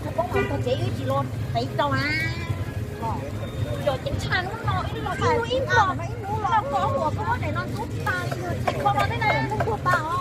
Kuv poob tog tsev wb tsis los pem rau na. Yog ceev tshaj hnub no ib los ib hnub ib los, los koj ua koj muab daim no ntub tas li, kho no tej na ntub tuag tas os.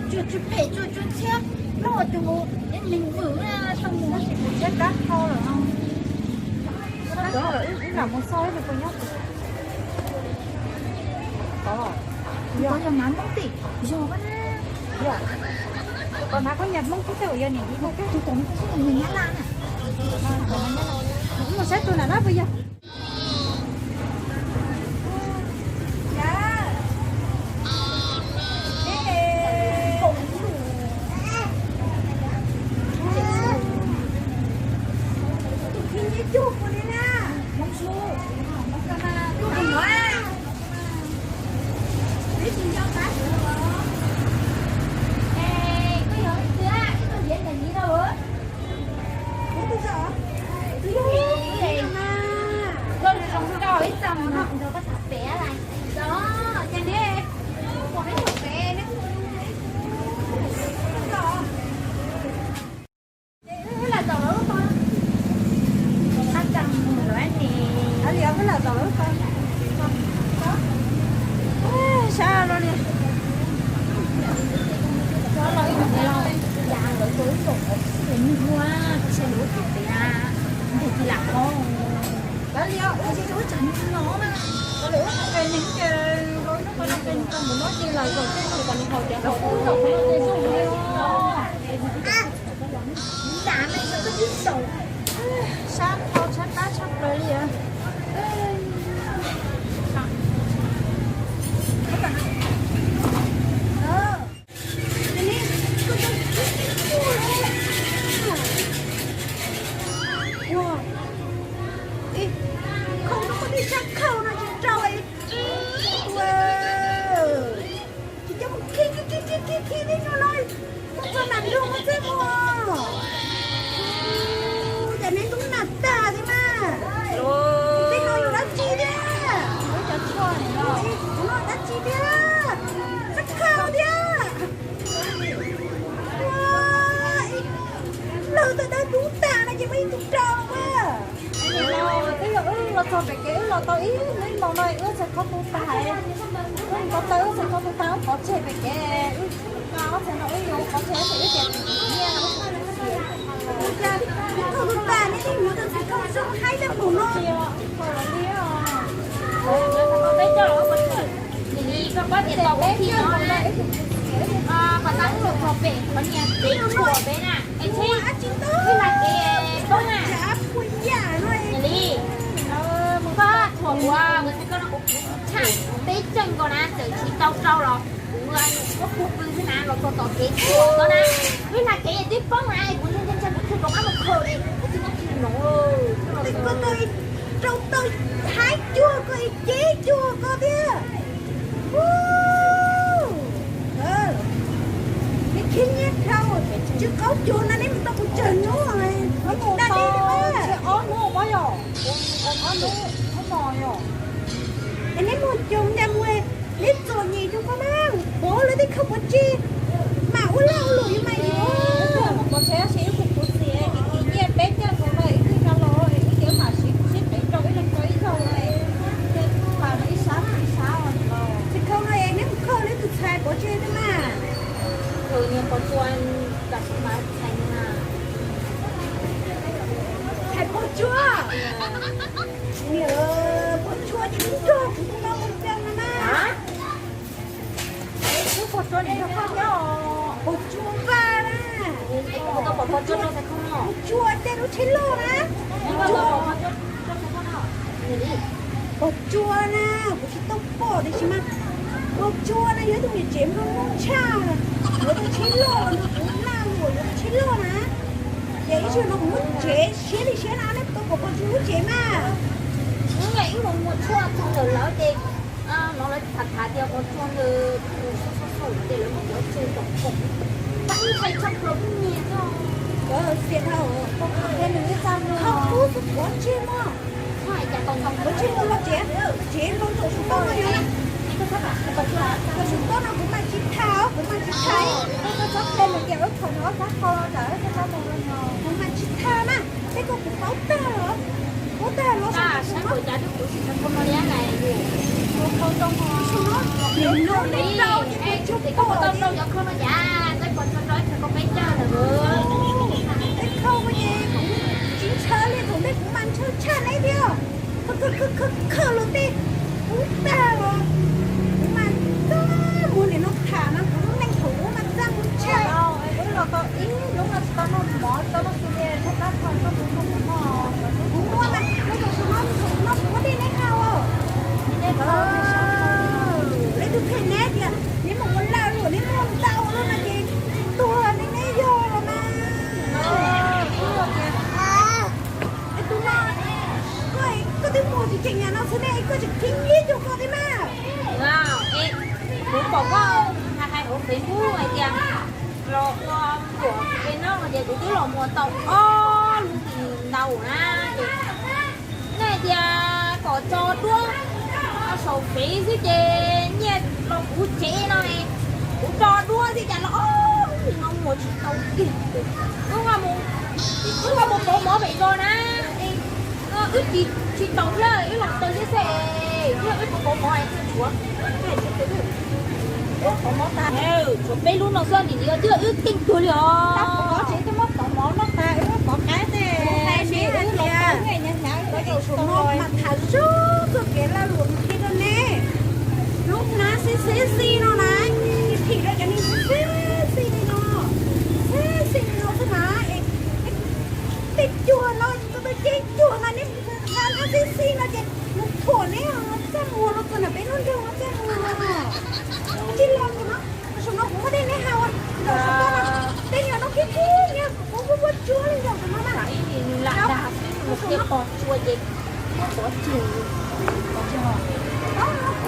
Tsuag tsuag phem tsuag tsuag ntxhiab, loj tus mus ib leeg vwm, xyoo mus tab sis kuv tshiab kab kho lawm no. Tab sis wb lam mus xauj wb puas nyob. Yog, yog hnav Hmoob tim, yog, yog, koj hnav koj nyab Hmoob xwb, tej uas yog niam tus tom tus tom nws nyab laj na. Mus saib tus nam na puas yog. Sab tau tshab tab tshaj plaws li os. Ua, ib, khau no muaj tej sab khau no tsis rau ib, ua, tsis coj mus khi khi khi khi khi khi tej nyuag no, muaj txog nam nrog muaj txog mus. Cas neb ntub nam tag thiab mas. Tej no yog dab tsi thiab? Ua, dab tsi thiab? Sab khau thiab. Ua, ib, lawv tau dawb dub tag no ces muaj ib tug rau mas. Twb yog wb los txog pem kev, wb los tau ib lub hmo no wb txhais qhov tu tag, wb tau tau wb txhais qhov tu tag, wb pov tseg pem kev, wb ob txhais no wb yuav pov tseg ces wb tias nyiaj no. Ua cas qhov tu tag nej tej nyuag tus txhais khau zoo haib tag npaum no. Peb coj los ua pov tseg, koj pab tias tau ua khi no na. Pas tas wb los txog pem qhov niag peb tshuam peb na, es tsheb wb hla kev poob na. Li, koj tshuam ua mus txog koj no kuv tshaj peb tseeg nkaus na, txawm tsis tau rau los kuv ua kuv pw xwb na. Los txog tom kev tuaj na, wb hla kev twb poob na, kuv ntshai ntshai ntshai kuv tsis rov qab mus khaws li, kuv tsis nyob tsis nov. Koj tau rau tau haib cuag koj, ib ceb cuag koj thiab. Neb khib nyiab dhau, tsw qaub cuag no neb mus tau kuv tsawg hnub, neb tsis dag neb li mas. Ob hnub, ob hnub, ob hnub no yog. Es neb mus coob ncav mus, neb txom nyem rau koj mas, pov lawv tej khaub pov tseg, mam ua lag ua luam yuav mas yuav. Pov tseg tab sis wb kuv kuv txiv, ib kis nyiaj peb caug nkaus no ib tug no los, wb ces wb mam siv kuv siab pem rau ib leeg rau ib zaug, mam ib sab ib sab los. Tsis khaws no es neb mus khaws neb tus ntxhais pov tseg thiab mas. Khaws niag pov tsua, tam sim mas txhais niag na. Ntxhais pov tsua. Niam, pov tsua ces neb nrog kuv mus no mus kawg no na. Lub pov tsua nim nrog koj nyob os. Pov tsua vaj na. Pov tsua, pov tsua tej lub tsheb loj na. Pov tsua na, kuv tsis tau pom tiam sis mas pov tsua na yog ib tug niam tsev nplua nuj tshaj, yuav tau tsheb loj los nrog kuv lag luam yuav tau tsheb loj na. Ces ib zaug no kuv muab tsev siab li siab na, nej puas tau pom pov tsua lub tsev mas? Hnub no wb mus muag tshuaj txog ntawm lawv ces no lawv tham tham tias pov tsua ntawd tus xub xub xub ces lawv muab pov tseg tom pom. Tab ib nqaij tshaj plaws kuj nyiam no. Xiam dhau, pov tseg nws ib txaj muag. Qhov kub xwb pov tseg muag. Pov tseg muag los tsev, tsev los txog sum toj no yog. Txog sum toj no kuv mam tsis tham, kuv mam tsis tham. Kuv mam tsis tham na. Tej ko kuv paub tag los, paub tag los. Sum no, sum no, nim no nej rau ces kuv tsuas pom li. Tej khau ko ces kuv tsis ntshaw li, thaum ntej kuv mas ntshaw tshaj neb thiab. Khaws khaws los tej kub tag los, kuv mas txaj muag nim no tham mas kuv lub neej thaum ub mas txaj muag tshaj. Wb los tau ib hnub no tsis tau noj mov tsis tau noj xus li, noj tab thawj noj kuv noj kuv noj. Kuv muaj mas kuv tus tus noj tus noj kuv muab dej neb haus. Neb tus phem neb tias neb mus ua lag luam neb muaj ntau lawm no ces tuag neb neb yog los mas. Es tus no, koj, koj twb muag tsis tseem nyam no xwb ne, koj tseem khib nyiab cuag koj thiab mas. Kuv pom koj hais hais hauv Facebook hais tias los ua luam pem no ces kuv twb los muag tau ob lub hlis ntau na ces nej hais tias kom tso duab saum fev xwb ces nyiaj los kuv tsev no, kuv tso duab xwb cas los ob lub hlis no muag tsis tau kiag. Wb mus pauv mov pem zos na, wb tsis tau thiab, wb los tau thiab xwb, thiab wb pauv mov tshuav, pauv mov tas, tshuav peb lub no xwb nim no twb wb keej tuag li os. Tsev twb muab pauv mov noj tas, wb pauv qab tej, wb los pauv nyiaj hnyav hnyav wb pauv tsis tau los. Mas tham zog txoj kev lag luam qhia rau neb, lub hnab xib xib xib no na, phim rau cov neeg xib xib li no, xib xib li no xwb na. Tej cuag no, tej cuag no neb mus ua hnab xib xib no ces mus thuam neb txaj muag los txog nram peb lub nroog no txaj muag. Tsis los tus no, saum no kuv muaj dej neb haus, nram saum toj no, tej nyuag no khib khib nyob kuv kuj muaj tsuab li nram saum no na. Lam dag xwb, mus thiaj pom tsua ces muab pov tseg.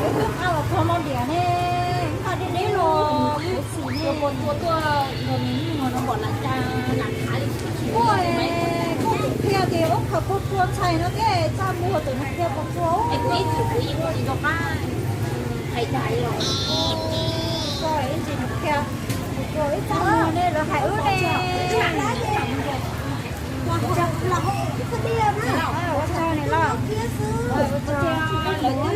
Kuv tus nqa los txog no tiag ne, nqa deb deb los kuv xum ne. Pov tsua tuaj nrog nws nug no pom lam cas lam khav li. Koj qhia tias ub khaws pov tsua ntxhais no thiab txaj muag txawm nws qhia pov tsua. Es kuv ib txwm kuv yeej tsis nco qab hais dag li los. Koj ib txwm nws qhia pov tsua ib txaj muag ne, lawv hais wb ne. Ua tsaug ne los. Ua tsaug. Ua tsaug. Ua tsaug.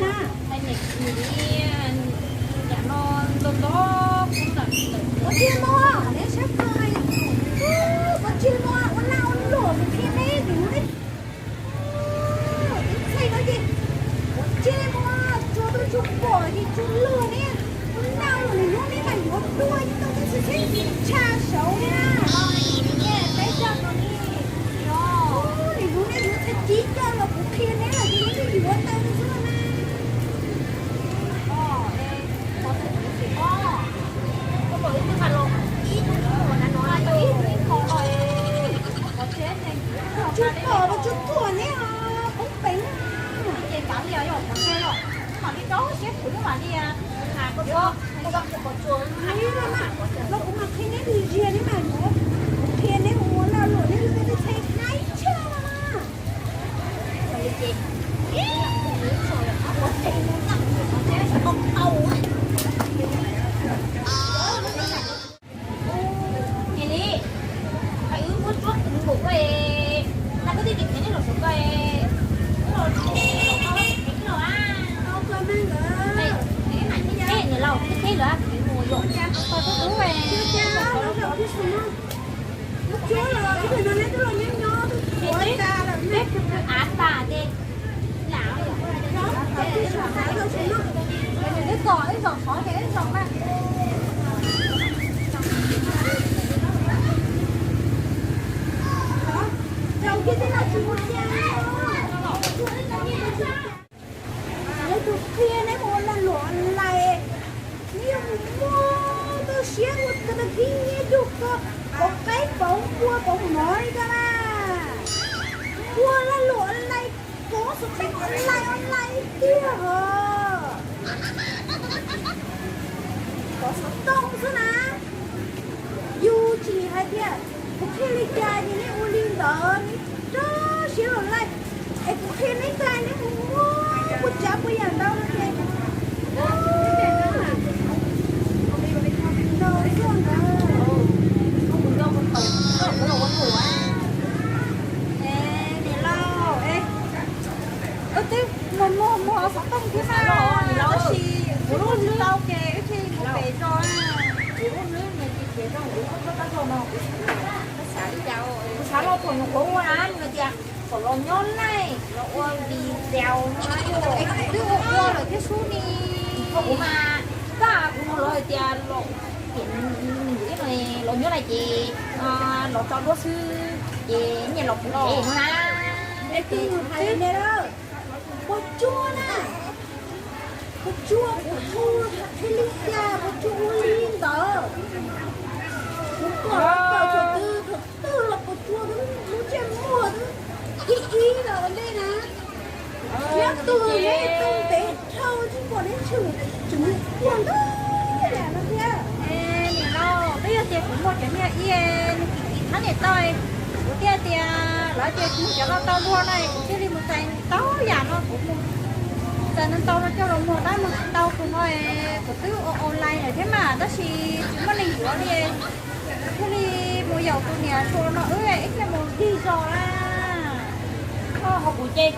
Ua tsaug mas, neb sab ko, ua tsaug mas, ua lag ua luam mus qhia neb, neb ib txhais no ces ua tsaug mas, tsuas tau tsuas pom ces tsuas luag ne, ua lag ua luam mus hnub neb mas yuav dua tau tej txhais tsheb tshaj saud li na. Nim hnub neb yuav txhais txiv coj los kuv qhia neb los ces neb twb yuav tau xwb na. Koj pom wb twb nqa Los kuv mam qhia neb lwm ziag neb mam mus, kuv qhia neb mus ua lag luam neb lub teb txhais hnaib tshaj no na. Hais li, hais wb muab tsuab nkaum koj, na koj twb tsis qhia neb los saum koj, los koj los koj los a. Niam laus, teb lawm, koj tus tub, peb av tas ces lam, twb kom ib zaug qhov ces ib zaug mas. Zaum kiag tej no tsis ua cas. Neb tus qhia neb mus ua lag luam online, neb yuav mus muag tau siab ua tag kis nyiaj dug ko, pauv qaib pauv npua pauv mov li ko na. Ua lag luam online, kov xov tooj online online tiag os. Kov xov tooj xwb na. Yus tsis hais tias kuv qhia li cas ces neb ua li ntawd, neb rau siab los laij. Es kuv qhia neb tag neb mus muag puas tsav puas yam ntau no ces no xwb ntawd. Es niam laus, wb twb mus muag muag xov tooj thiab mas, tab sis kuv lub tsis tau ces wb thiaj mus pem zos. Kuv xav los thaum nyuam qhuav ua na, nws tias kom los nyob laij los ua video no, twb ua ua lawm thiab xwb ni. Kuv mas, kuv los hais tias los, los nyob laij ces los tso duab xwb ces nyiaj los kuv tsev no na. Puas tsuaj na, puas tsuaj kuv hu thiaj li cas, puas tsuaj ua li ntawd. Kuv kom los kom thaum twg thaum twg los puas tsuaj twb lub ntsej muag twb ib ib los ua ntej na. Nyob twg neb tau ntev dhau tsis pom neb tshwm, tseem mus puag ntug yam no thiab. Niam laus, twb yog tias kuv muag cov niag ib, nws kim kim thab niam tau, kuv thiaj tias lawv tias kuv muag cov no tau luag na, kuv thiaj li mus txais tau yam no, kuv mus txais ntau ntau no coj los muag, tab mus tsis tau tus no, kuv twb ua online lawm thiab mas tab sis tsis muaj neeg yuav li, kuv thiaj li mus yaum tus niam hluas no wb ib pliag mus dig zos na. Ho kuv ces,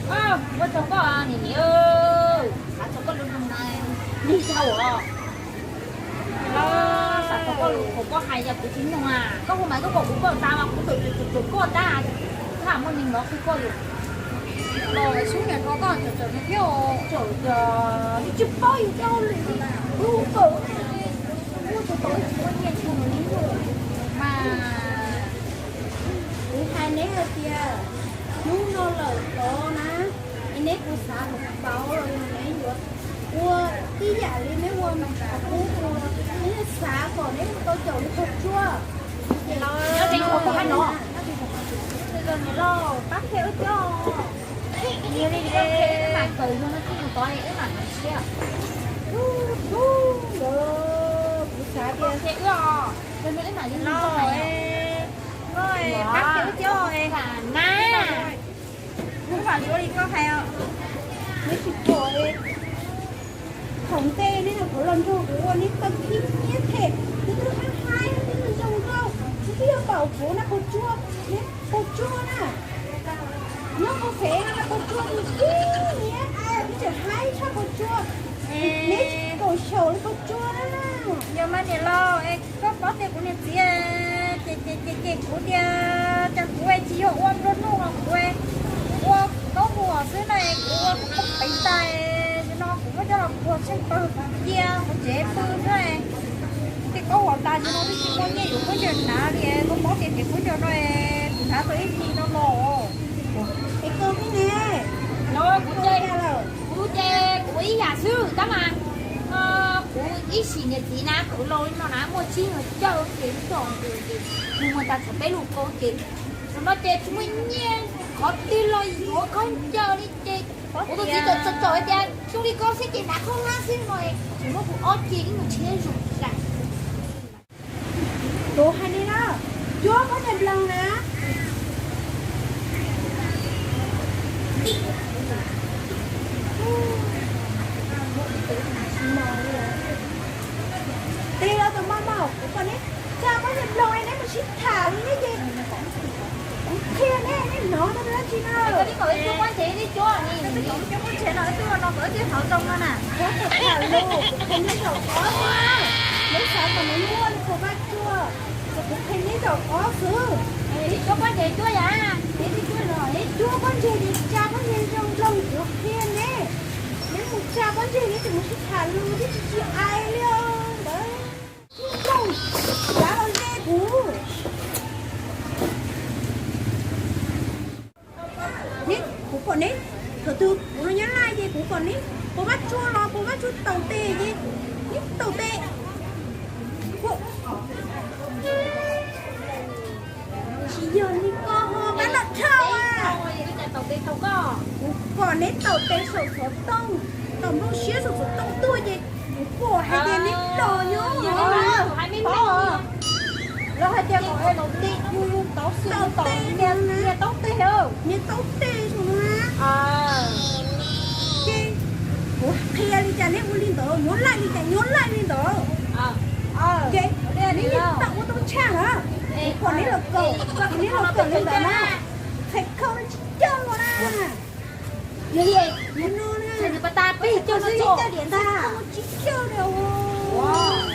ua tsaug koj niam niam, xav txog koj lub nug na, lig zog os. Los xav txog koj lus, koj hais yog kuv tsis mloog a, koj hu mas koj kom kuv koj tas mas kuv txawm txawm koj tas, koj muaj neeg los qhia koj yus. Los xub niam hluas koj txawm txawm nws thiab, txawm txawm nws tsis paub yus cov hauj lwm, kuv kawm muaj tsis tau tsis muaj nyiaj tsis muaj li mas. Kuv hais neb hais tias hnub no lawm tod na, es neb puas xav kom pauv los yog neb yuav ua tib yam li neb ua qhov qub ua, neb xav kom neb ua tau caum li qhov tsua. Ces los, niam laus, pab qhia wb thiab. Niam li, wb mam kawm yog no txij mus tod wb mam siab. Kuv xav tias, niam laus, koj pab qhia wb thiab na. Kuv mam yuav li koj hais os. Neb tsis pom li. Thaum ntej neb nyuam qhuav los nrog kuv ua neb tau khib nyiab them, neb twb haib haib, neb twb zoo nkauj, neb twb yog paum kuv na, puas tsuaj, neb puas tsuaj na. Nyob hauv fev no puas tsuaj tus khib nyiab, neb tseem haib tshaj puas tsuaj, neb kaum xyaum li puas tsuaj na. Yog mas niam laus, es koj paub tias kuv niam txiv, ces ces ces kuv tias cas kuv tsis yog ua nplua nuj los kuv ua taub hua xwb no, kuv ua kuv poob peev tag, no kuv muab coj los puag tsheej pawg cia hauv tsev pw xwb. Tej taub hua tas no twb tsis muaj nyiaj yuav khaub ncaws hnav li, koj paub tias kev khaub ncaws no kuv hnav tau ib hlis no los. Es koj thiab ne? Kuv ces, kuv ces kuv ua ib yam xwb tab mas, kuv ib sim niam txiv na, kuv laus li no na muaj tsib nyuag cawj ces ib txoj ces mus mus tas txog peb lub kaub ces, thaum no ces tsis muaj nyiaj qhov twg los yuav khaub ncaws li ces Kuv tus txiv txawm txawm txawm hais tias zoo li koj xwb ces hnav khaub hlab xwb no, tseem muab kuv ob ce ib mus tshiab zoo li. Kuv hais li na, cuab pob ntseg nploog na. Tes los tus maj maj, kuv kom neb tsa pob ntseg nploog, neb mus sib tham li neb ces kuv qhia neb, neb hnov tau dab tsi no. Koj ib kom cuab pob ntseg, neb cuab ni, neb cuab pob ntseg no, ib tug no kom ib tug hnov zoo no na. Kuv tham lus, kuv qhia neb zaum ob xwb na. Neb xav kom neb muaj li kuv Vaj Tsua, ces kuv qhia neb zaum ob xwb. Neb cuab pob ntseg cuab yam, neb cuab pob ntseg ces tsa pob ntseg zoo nploog kuv qhia neb. Neb mus tsa pob ntseg neb tseem mus sib tham lus twb tsis tsis ai li os ntawd. Sib nrauj, kav los ze kuv. Neb, kuv kom neb, thaum twg kuv los nyob laj ces kuv kom neb, kuv Vaj Tsua los kuv Vaj Tsua taus tes ces neb taus tes. Tsis yog li koj ho pab los thauj a. Kuv kom neb taus tes saum xov tooj, taus nplooj siab saum xov tooj tuaj ces kuv pom hais tias neb los nyob los hais tias kom taus tes, nias taub tes, nias taub tes saum no na. Ces kuv qhia li cas neb ua li ntawd, nyob laij li cas nyob laij li ntawd. Ces neb yeej tau ua tau tshaj na. Kuv kom neb los kawm, neb los kawm li ntawd na. Txhais khau no tsis coj los na. Yog li, yog no na, txhais khau no tsis coj li os. Txhais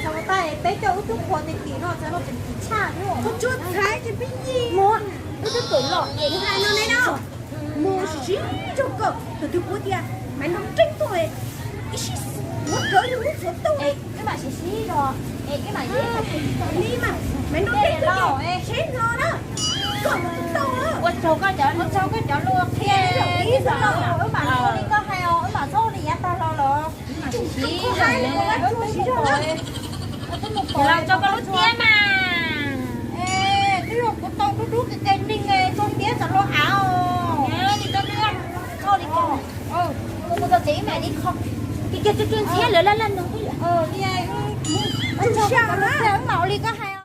khau tas peb coj wb tub qhua tes tim no txhais no tseem tim tshaj thiab. Koj tsuas txhais ces peb yeej mus, wb twb kawm los es hais no ne no. Mus sim siv tsaug kawm, thaum twg kuv tias Maiv Nraug Nreeb tuaj, ib sij muab rawv yus lub xov tooj. Wb mam sim siv los, wb mam li mas, Maiv Nraug Nreeb tuaj ces seb no na, koj mus tau. Ua tsaug koj cov, ua tsaug koj cov lus qhia ib zaug los wb mam ua li koj hais os, wb mam txhob ua li yav tag los los. Wb mam sim siv, wb mam siv zog los. Los tso koj lub tiab mas. Twb yog kuv tau dub dub kiag kiag neeg tso tiab txawm los av os. Txhob li koj. Mus txog tsev wb mam li kho. Kiag kiag tsuag tsuag ntxhiab lawv laj laj nug. Wb mam ua li koj hais.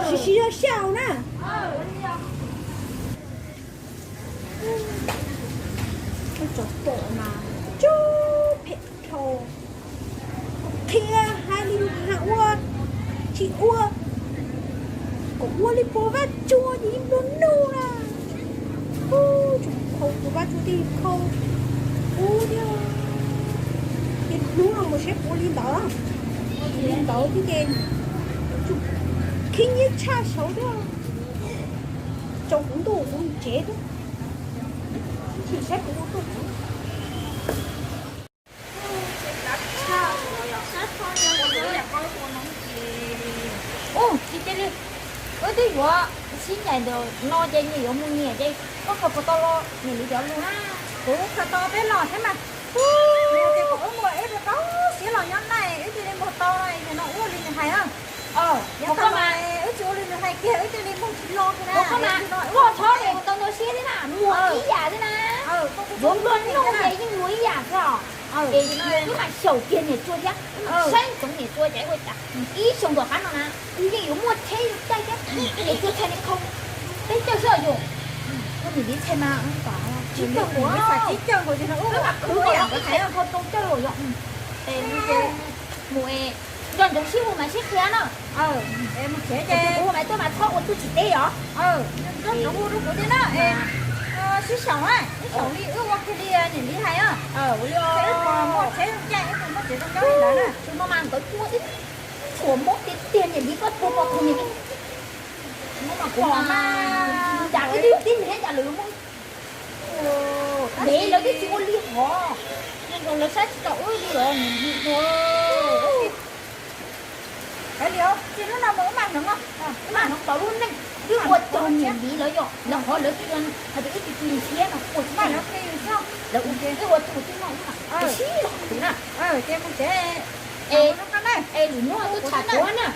Sim siv zog xyaum na. Tsov tom mas tub phem dhau. Qhia hais li hais ua, tsis ua, kom ua li puas Vaj Tsua ces yeej nplua nuj na. Ub, tseem khau, puas Vaj Tsua thiaj khau. Ub thiab, ces hnub no mus saib puas li ntawd, li ntawd thiab ces khib nyiab tshaj saud thiab. Tsaus kuv ntuj kuv tsev thiab, sim saib puas ua tuaj. Ub, tsis cia li, wb twb yuav sib ncaim ntawm no ces nyias yuav mus nyias ces koj khaws puas tau los niam li cov lus na. Kuv khaws tau peb los thiab mas. Nws tias kom wb muag ib puas tau siab los nyob na, wb cia li muag tau no, yog no wb ua li nws hais na. Yog koj mas wb tsis ua li nws hais kiag wb cia li muag tsis los kiag na. Koj mas koj txhob de tau ntau siab thiab na, muag ib yam thiab na. Yuav nplua nuj ces yeej muag ib yam thiab os. Es wb mam xyaum kiag niam Tsua thiab, wb mam saib ntsoov niam Tsua ces ua cas ib xyoo tom qab no na, yeej yuav muaj tsheb caij thiab. Niam Tsua txhais niam khau peb caug xwb yom. Koj niam li txhais mas tsib caug nkaus, tsib caug nkaus ces wb mam khwv kom los ib txhais khau rau caug yom. Mus nco ntsoov sib hu mas sib qhia na. Kuv hu mas tuaj mas txhob ua txuj tsis teb os. Nco ntsoov hu rau kuv thiab na. Sib xyaum na, sib xyaum li wb ua kiag li niam li hais na. Wb muaj tsheb caij wb muaj tsev zoo nyob li ntawd na. Tus no mas nkawd cua tib tshuav mob tiag tiag niam li, koj tuag pom tus niam li. Kuv mas cas wb twb yog tib neeg cas lawv yuav muaj ntev lawv twb tsis ua li hov. Lawv saib tsis taus wb li os niam li. Kav liam, tsis hnub no mus wb mam hloov, wb mam hloov tau lub neej. Twb ua txog niam li lawv yom, lawv qhov lawv twb hais tias ib tug tus ntxhiab no ua tsis tau. Lawv ua twb ua txog twb no wb mam sib los khwv na. Es, es lwm hnub twb tham kuv na.